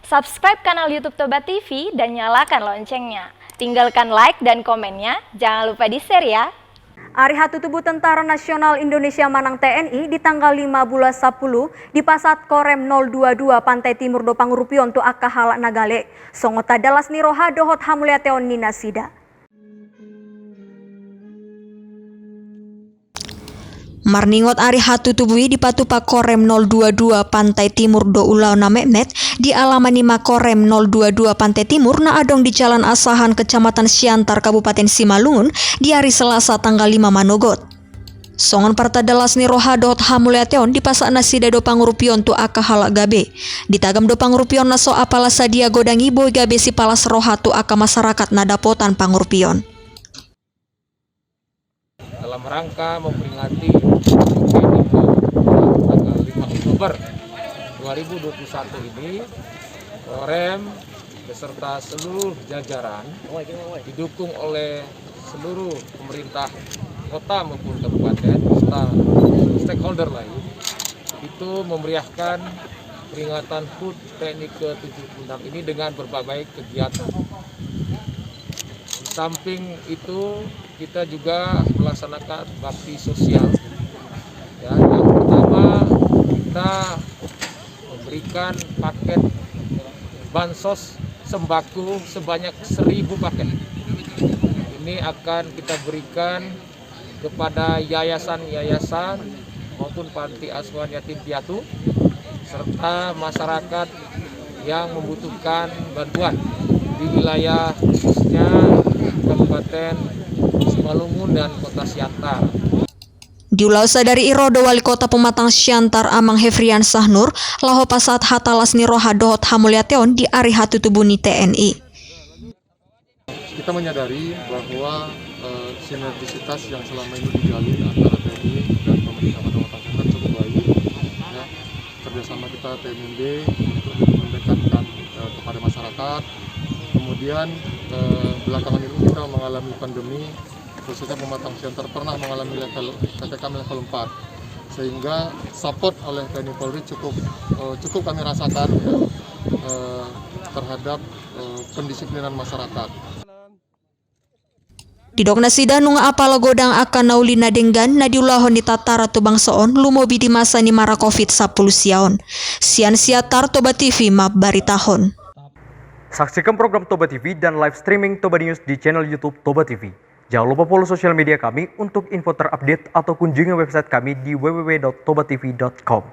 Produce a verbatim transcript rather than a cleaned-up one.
Subscribe kanal YouTube Toba T V dan nyalakan loncengnya. Tinggalkan like dan komennya, jangan lupa di-share ya. Ari hatutubu Tentara Nasional Indonesia manang T N I di tanggal lima bulan sampulu dipasahat Korem nol dua dua Pantai Timur do pangurupion tu angka halak na gale. Songon tanda las ni roha dohot hamuliateon ni nasida. Marningot ari hatutubu i dipatupa Korem nol dua dua Pantai Timur do ulaon na metmet di alaman ni Makorem nol dua dua Pantai Timur na adong di Jalan Asahan, Kecamatan Siantar, Kabupaten Simalungun, di ari Selasa tanggal lima manogot. Songon partanda las ni roha dohot hamuliateon dipasahat nasida do pangurupion tu angka halak gabe. Ditagam do pangurupion na so apala sadia godang i boi gabe sipalas roha tu angka masarakat na dapotan pangurupion. Dalam rangka memperingati tanggal lima Oktober dua ribu dua puluh satu ini, Korem beserta seluruh jajaran didukung oleh seluruh pemerintah kota maupun kabupaten serta stakeholder lain itu memeriahkan peringatan hut T N I ke tujuh puluh enam ini dengan berbagai kegiatan. Di samping itu, kita juga melaksanakan bakti sosial. Ya, yang pertama, kita memberikan paket bansos sembako sebanyak seribu paket. Ini akan kita berikan kepada yayasan-yayasan maupun panti asuhan yatim piatu, serta masyarakat yang membutuhkan bantuan di wilayah khususnya Kabupaten Simalungun dan Kota Siantar. Di ulaon sadari i ro do Wali Kota Pematang Siantar Amang Hefrian Sahnur laho pasahat hata las ni roha dohot hamuliateon di ari hatutubu ni T N I. Kita menyadari bahwa, eh, sinergisitas yang selama ini dijalin antara T N I dan pemerintah Kota Pematang Siantar cukup baik, ya. Kerjasama kita T N I N D untuk mendekatkan, eh, kepada masyarakat. Kemudian, eh, belakangan ini kita mengalami pandemi, khususnya Pematang Siantar pernah mengalami level P P K M level empat, sehingga support oleh T N I Polri cukup, eh, cukup kami rasakan, ya, eh, terhadap, eh, pendisiplinan masyarakat. Didok nasida nunga apala godang angka na uli na denggan na diulahon ni tantara tu bangso on, lumobi di masa ni mara covid sampulu sia on. Sian Siantar, Toba T V mambaritahon. Saksikan program Toba T V dan live streaming Toba News di channel YouTube Toba T V. Jangan lupa follow sosial media kami untuk info terupdate atau kunjungi website kami di w w w dot toba t v dot com.